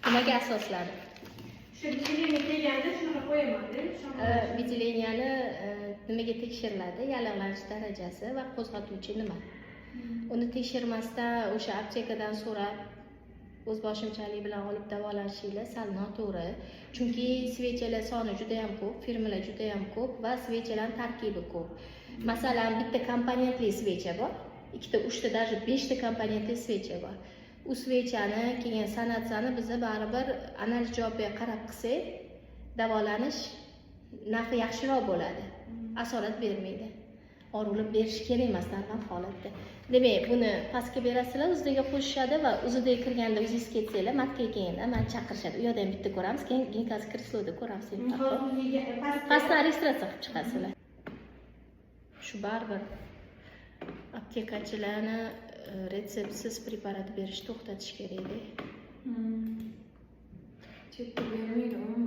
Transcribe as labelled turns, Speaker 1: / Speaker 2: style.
Speaker 1: Nimaga asoslanib?
Speaker 2: O'sha выделение kelganda shunaqa qo'yamanda.
Speaker 1: Выделения ni nimaga tekshiriladi? Yallig'lanish darajasi va qo'zg'atuvchi nima? Uni tekshirmasdan o'sha aptekadan so'rab, o'zboshimchalik bilan olib davolanishinglar sal noto'g'ri, chunki свеча lar soni juda yam ko'p, firmalar juda yam ko'p va свеча larni tarkibi ko'p. Masalan, bitta komponentli свеча bor, ikkita, uchta, даже beshta komponentli свеча bor. U свеча ni keyin sanatsiyani biza baribir analiz javobiga qarab qilsak, davolanish nafi yaxshiroq bo'ladi, asorat bermaydi. Og'riqlar berish kerak emas normal holatda. Demak, buni pastga berasizlar, UZIga qo'shishadi va UZIga kirganda o'zingiz ketsanglar, матка keyin mani chaqirishadi. U yoqda ham bitta ko'ramiz, keyin гинекологический kresloda ko'ramiz. Pastdan registratsiya qilib chiqasizlar. Shu baribir aptekachilarni retseptsiz preparat berishni to'xtatish kerakda.
Speaker 2: Chetda bermaydi umuman.